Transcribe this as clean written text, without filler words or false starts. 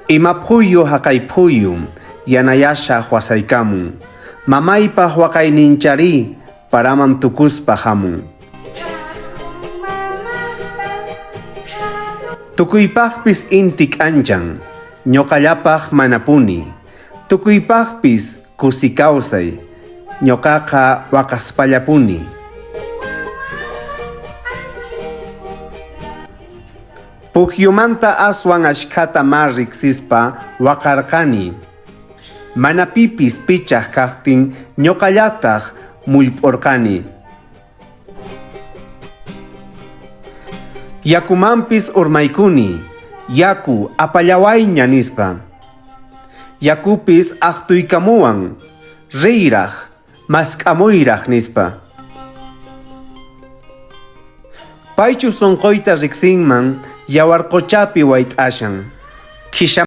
Ima phuyu jaqay phuyu yanayashaj wasaykamun. Mamaypaj waqaynincharí paraman tukuspa jamun. Tukuypajpis inti k'anchan, ñoqallapaj manapuni. Tukuypajpis kusi kawsay, ñoqaqa waqaspallapuni. Pujyumanta aswan ashkhata mar riqsispa waqarqani. Mana pipis pichaj kajtin ñoqallataj mullp'orqani. Yakumanpis urmaykuni, yaku apallawayña nispa. Yakupis aqtuykamuwan, riyraj, mask'amuyraj nispa. Paychu sonqoyta riqsinman yawarqochapi wayt'ashan. Khisha.